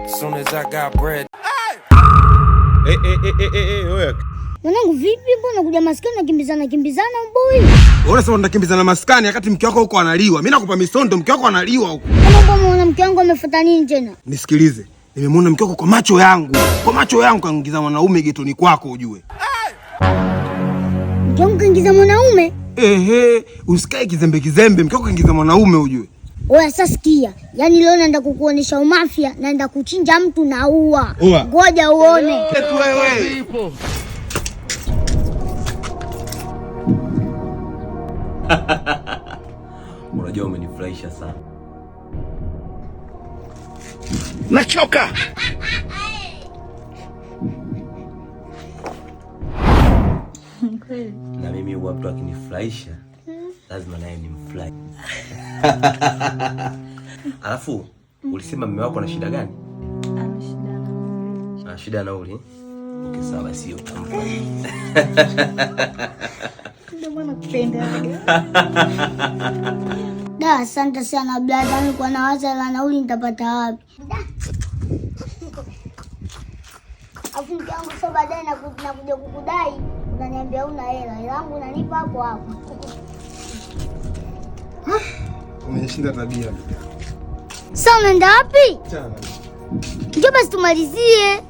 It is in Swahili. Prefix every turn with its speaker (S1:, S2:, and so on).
S1: Soon as I got bread.
S2: Eh, eh, eh, eh, eh, wewe.
S3: Mwanangu vipi, mbona kuja maskani nakimbizana kimbizana mboi?
S2: Wewe unasema unakimbizana maskani wakati mke wako huko analiwa. Mimi nakupa misondo, mke wako analiwa huko.
S3: Kama mbona mke wangu amefuata nini tena?
S2: Nisikilize. Nimemwona mke wako kwa macho yangu. Kwa macho yangu kaingiza mwanaume getoni kwako ujue.
S3: Mke wangu kaingiza mwanaume?
S2: Ehe, usikae kizembe kizembe, mke wako kaingiza mwanaume ujue.
S3: Oya, sasa sikia. Yaani leo naenda kukuonesha umafia, naenda kuchinja mtu na ua.
S2: Ua.
S3: Ngoja uone.
S2: Wewe.
S4: Unajua umenifurahisha sana.
S2: Nachoka.
S4: Na mimi huwa mtu akinifurahisha lazima naye nimfurahi. Alafu ulisema mume wako ana shida gani?
S5: Ana shida.
S4: Ana shida ya nauli. Okay, sawa basi hiyo utampa.
S5: Ndio maana nakupenda.
S3: Da, asante sana brother. Mimi kwa nawaza la nauli nitapata wapi? Da. Afu mke wangu sio baadaye nakuja kukudai, unaniambia una hela. Hela yangu unanipa hapo hapo.
S2: Umenishinda tabia.
S3: Sasa unaenda wapi?
S2: Chana.
S3: Njoo basi tumalizie.